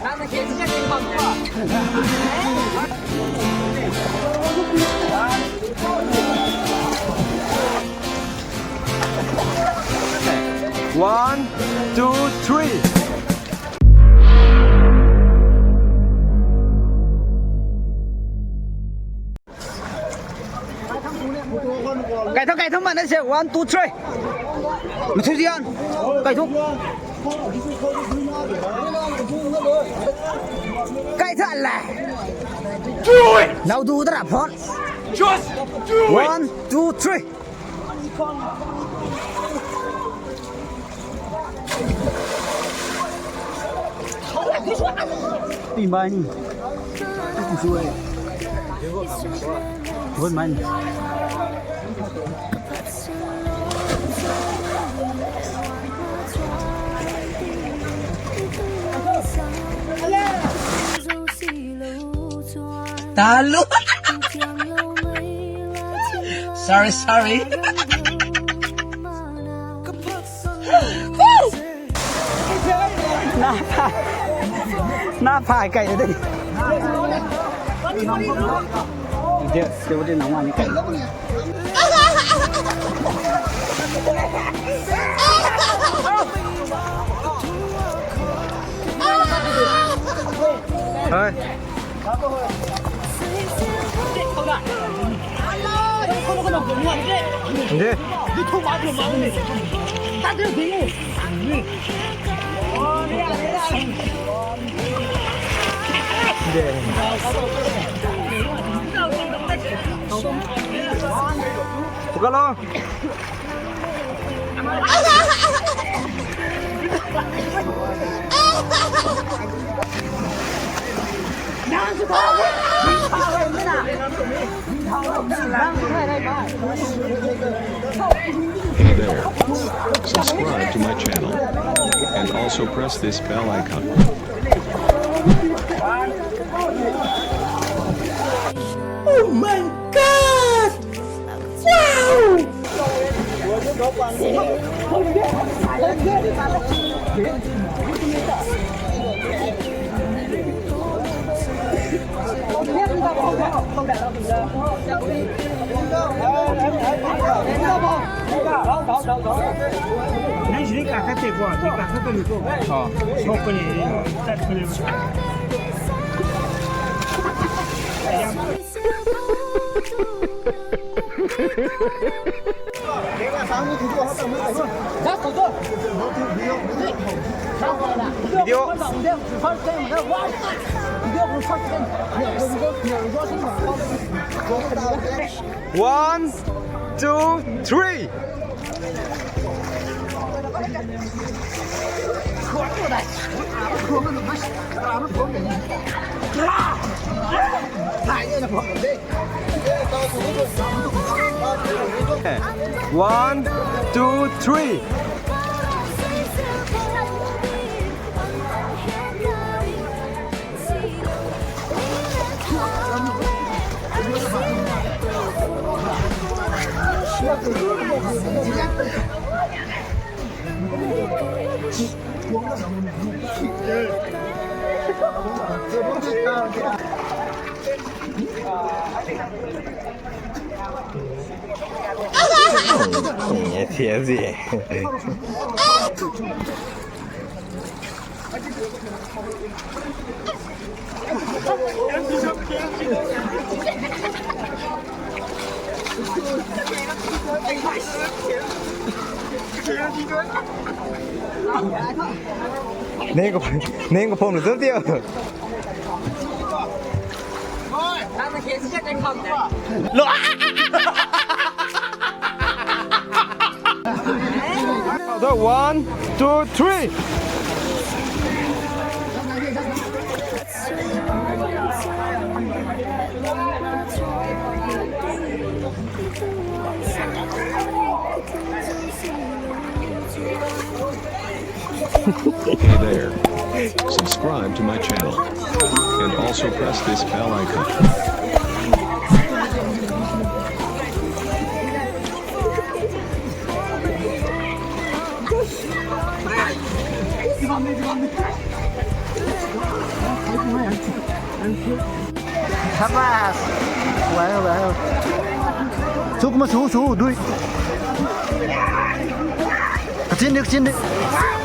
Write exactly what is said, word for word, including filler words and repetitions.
One, two, three. Kai thu, kai thu, mana se, one, two, three. Mathu zian. Kai thu. Kai thu la. Do it! Now do the phone. Just do it! One, two, three. Pimbai ni. Zui. Good man. Talu. Sorry, sorry. Na pha, na pha kai de. Dia, dia boleh nama ni kai. Hai. Nde. Nde. Pukalo. Hey there. Subscribe to my channel. And also press this bell icon. Oh my God! Wow! Video. One, two, three. One, two, three. Ning ko, ning ko phone zun tiu. Lo. One, two, three. Hey there. Subscribe to my channel. And also press this bell icon. Shabash. Wai, wai. Su kumna su, su, dui. Kachin di, kachin di.